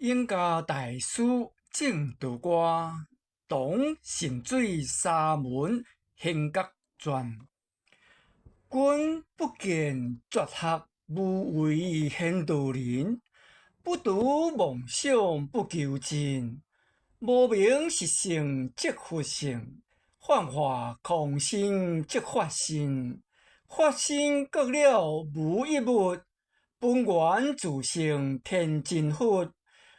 永嘉大師證道歌，唐神水沙門玄覺傳。君不見絕學無為顯道人，不著妄想不求真，無明實性即佛性，幻化空性即法身，法身覺了無一物，本源自性天真佛。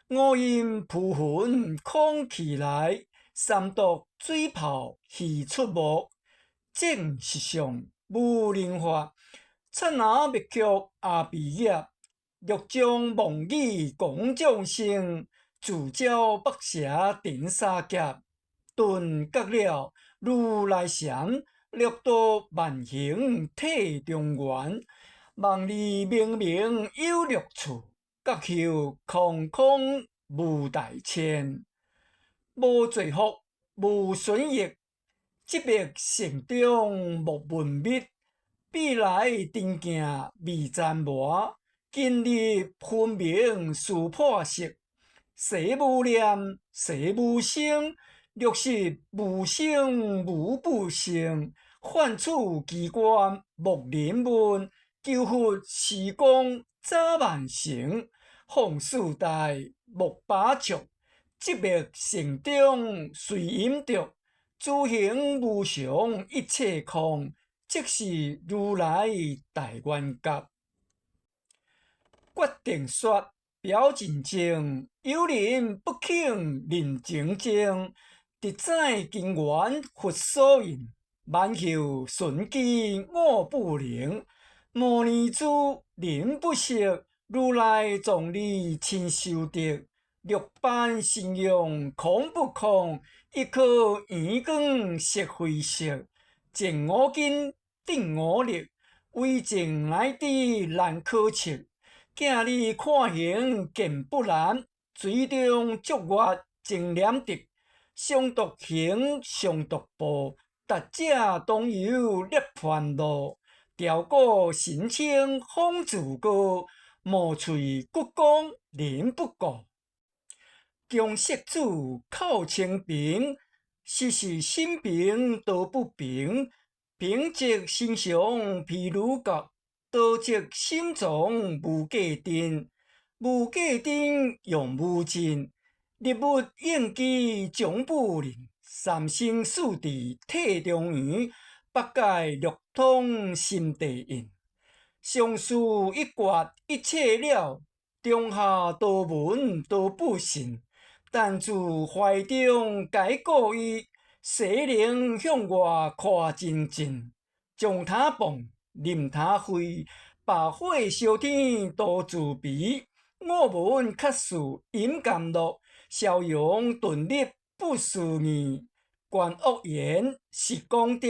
五陰浮雲空氣來，三毒水泡魚出沒，證實相無人法，剎那滅卻阿鼻業，欲將妄語講眾生，自招白蛇定三劫，頓覺了如來禪，六度萬行體中圓，望離明明有六處。覺後空空無大千，無罪福無損益，寂滅性中莫聞密，比來燈鏡未攙磨，今日分明事破色，誓無念，誓無生，六識無生無不生，幻處機關莫人問，求佛時光早萬成。放肆大莫把握，寂滅性中隨陰著，諸行無常一切空，即是如來大願覺。決定說表真正，有人不肯認真正，直知根源佛所印，萬壽順機我不靈，摩尼珠人不識。如來藏理親修得，六般信用空不空？一顆圓光色非色，淨五根定五力，唯淨乃至難可測。鏡裡看形見不難，水中照月真念得。常獨行常獨步，達者當遊涅槃路。調鼓神清風自高。無喙骨講人不顧，強色子口清平，時時心平道不平，平則身常譬如覺，道則心藏無過定，無過定用無盡，入物應機終不靈，三生四智體中圓，八界六通心地印。上師一決一切了，中下多聞多不信，但自懷中皆故意，誓能向外看真真。將他謗，任他非，把火燒天多自悲。我聞確是飲甘露，逍遙頓入不思議。觀惡言是功德，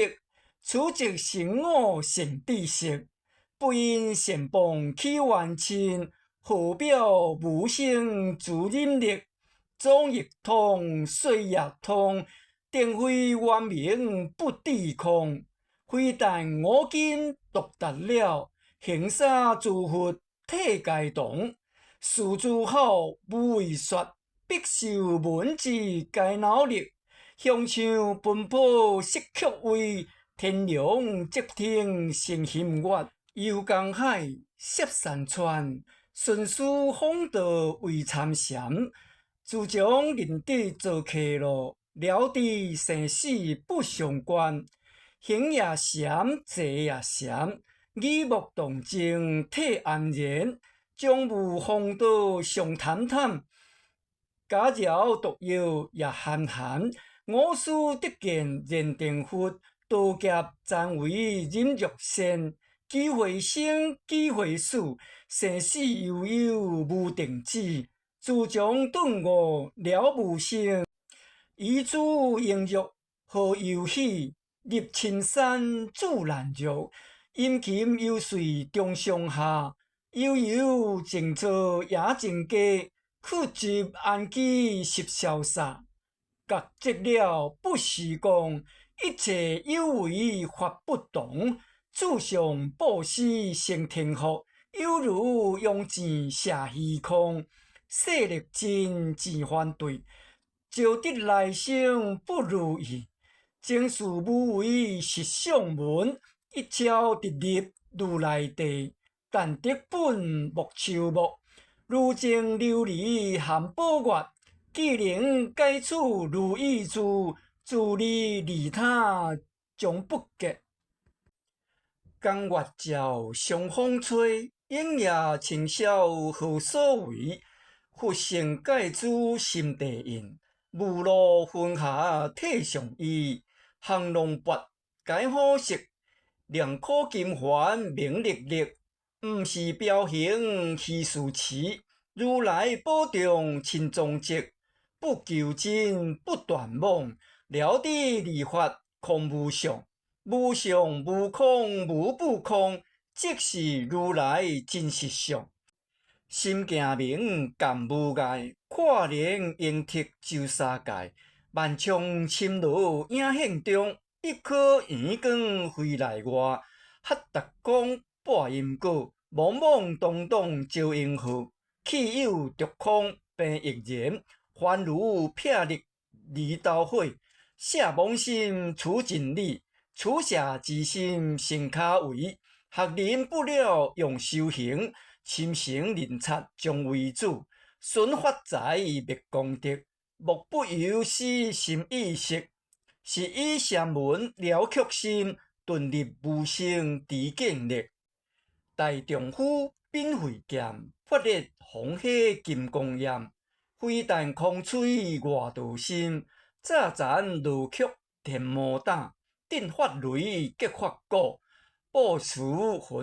此即成我善知識。不因善謗起怨嗔，何表無生諸忍力？總亦通，說亦通，定非圓明不智空。非但我今獨達了，行沙諸佛體皆同。事諸口無為說，必受聞之皆腦力。香像奔波色卻位，天龍即聽成欣悅。遊江海，涉山川，順師訪道為參禪，自將認得做客路，了知生死不相關。行也禪，坐也禪，語目動靜體安然，終無風刀相貪貪，家療毒藥也憨憨。我師得見認定佛，道劫暫為忍辱仙。幾回生，幾回死，生死悠悠無定止。自將頓悟了無生，以諸榮辱何憂喜？入深山自難入，殷勤游說終上下，悠悠靜坐也靜家，去執安居實瀟灑。覺寂了不虛講，一切有為法不動。自上布施成天福，猶如用箭射虛空。勢力盡錢反對，招得來生不如意。前事無為實相門，一超直入如來地。但得本莫愁目，如淨琉璃含寶月，既能解此如意珠，自利利他終不竭。江月照，松風吹，影夜清宵何所為？佛乘蓋諸心地印，霧露雲霞體上衣。降龍鉢解好色，兩顆金環明歷歷。毋是彪形虛事持，如來寶帳親蹤跡。不求真不斷妄，了知二法空無相，無相無空無不空，即是如來真實相。心鏡明鑒無礙，闊然英徹周三界。萬象森羅影現中，一顆圓光飛內外。哈達光播因果，茫茫蕩蕩招銀河。氣有獨空病亦然，凡如霹靂離刀火。捨妄心取真理，取捨之心成卡位。學人不了用修行，深誠認察將為主。順發財滅功德，莫不由是心意識。是以聲聞了卻心，頓入無生知見力。大丈夫品慧劍，發熱風火金剛焰。非但空吹外道心，炸殘羅曲天魔膽。震法雷結法鼓，布施雲火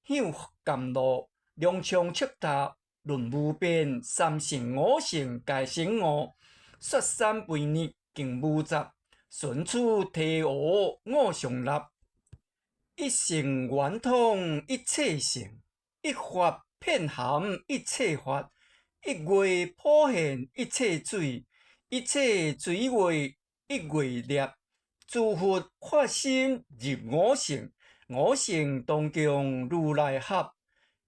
向甘露。龍槍赤塔論無邊，三乘五乘皆成悟。說三昧呢境無雜，順處提悟五常立。一乘圓通一切乘，一法遍含一切法，一月普現一切水，一切水月一月粒。諸佛發心入五乘，五乘當共如來合。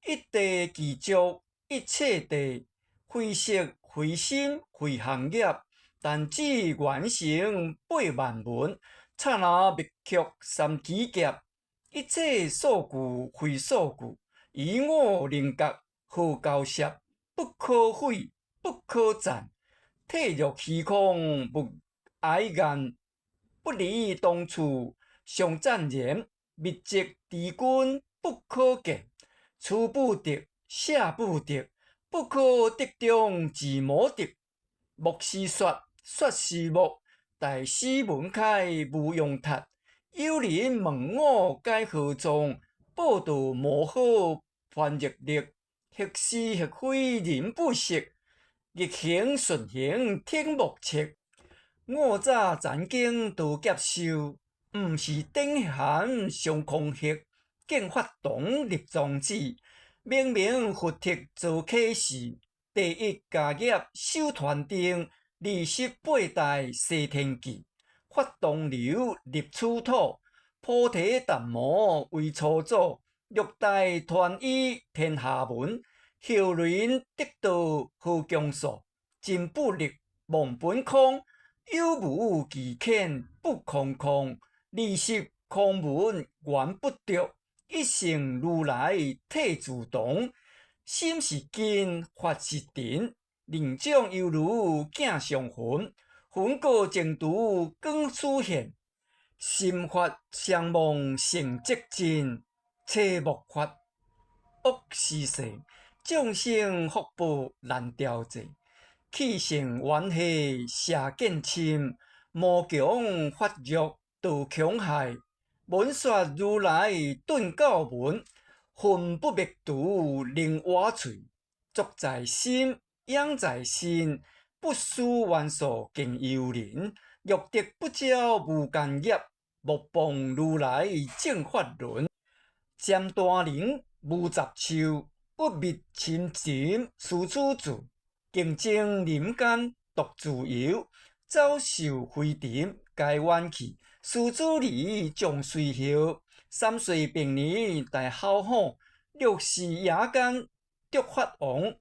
一地具足一切地，非色非心非行業，但只完成八萬門，剎那滅卻三祇劫。一切數據非數據，以我靈覺何交涉？不可毀，不可讚。體若虛空無礙眼，不離當處常湛然。密集諸根不可見，取不得，捨不得，不可得中自無得。莫是說，說是莫，大師門開無用塔。有人問我解何狀？報道無好翻譯力，或是或非人不識。逆行順行天目測。我早曾經多劫修，毋是等閒相空隙。見法堂立宗旨，明明佛帖做啟示。第一家業守團定，二十八代西天記。發東流入此土，菩提達摩為初祖。六代傳以天下聞，後人得道何強數？真不立妄本空，有無其遣不空空。二十空門緣不著，一乘如來體自同。心是根，法是塵，靈長猶如鏡相分。分果淨土光出現，心法相望成即真，切莫法惡時世，眾生福報難調節，氣性緣起邪見深，無窮法欲道窮害，聞說如來頓教文，恨不滅除靈活喙，足在心，養在身。不思元素更幽人，欲得不招無間業，莫謗如來正法輪。占大林無雜樹，不滅深沉思處住。競爭人間獨自由，走獸飛禽皆遠去。獅子離將隨後，三歲並年大好虎，六時夜間得法王。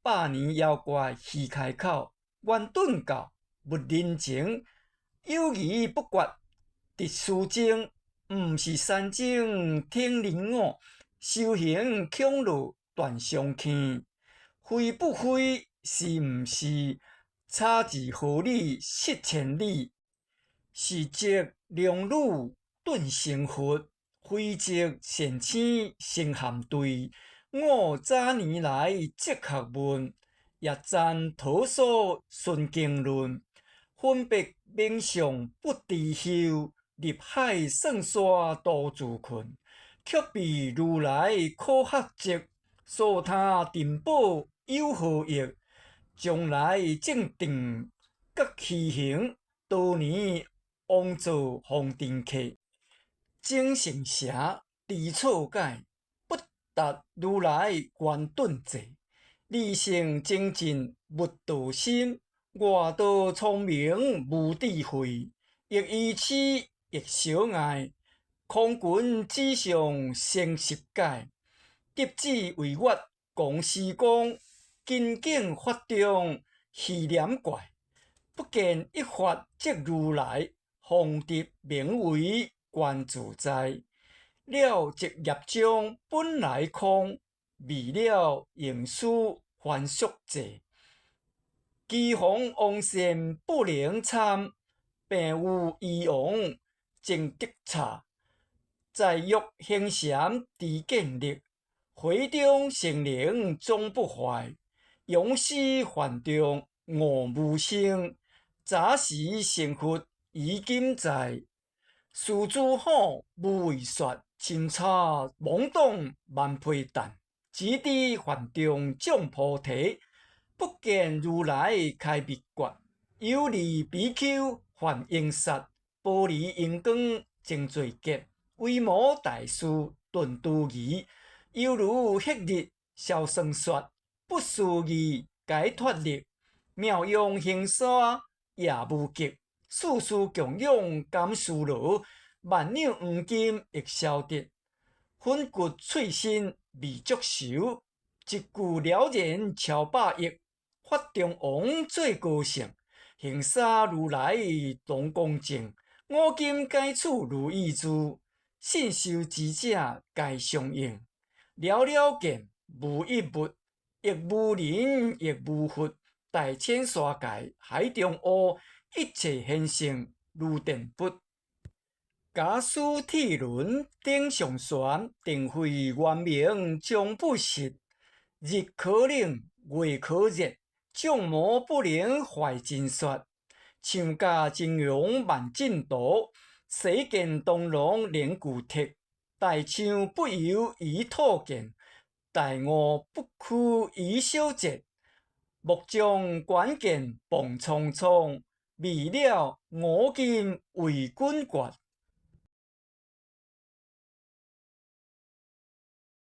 百年妖怪虛開口，圓頓教勿人情，猶疑不決直思精，毋是三精聽人語，修行恐落斷相欠，非不非，是毋是？差之毫厘失千里，是則龍女頓成佛，非則善星成陷墜。我早年來積學問，也讚陀所順經論，分別名相不知休，入海算沙多自困。卻被如來可學習，所他珍寶有何益？將來證斷覺虛行，多年枉做風塵客。精神邪知錯解，不達如來圓頓濟。理性精進無道心，外道聰明無智慧。亦愚痴亦小愛，空群之上成十解。得智為月光時光，究竟法中虛念怪。不見一法即如來，方得名為觀自在。了知業障本來空，未了用事凡俗際。機逢王善不能參，病有醫王真得差。在欲行禪知見力，會中成靈終不壞。勇士幻中悟無生，早時成佛已今在。獅子吼無為說，深差懵懂萬皮蛋。只知幻中種菩提，不見如來開秘訣。有利比丘犯應殺，玻璃熒光真罪結。維摩大師頓諸疑，猶如旭日消霜雪。不思議解脫力，妙用行沙也無極。事事供養甘思羅，萬兩黃金亦消得。粉骨脆身未足愁，一句了然超百億。法中王最高聖，行沙如來同恭敬。五金解處如意珠，信受之者皆相應。了了見無一物，亦無人亦無佛。大千沙界海中烏，一切現成如電筆。假使鐵輪頂上旋，定慧圓明終不失。日可冷，月可熱，眾魔不能壞真說。像駕真容萬盡度，世間當龍能具鐵。大象不遊於兔見，大悟不屈於小節。莫將關鍵傍蒼蒼，未了五金為君決。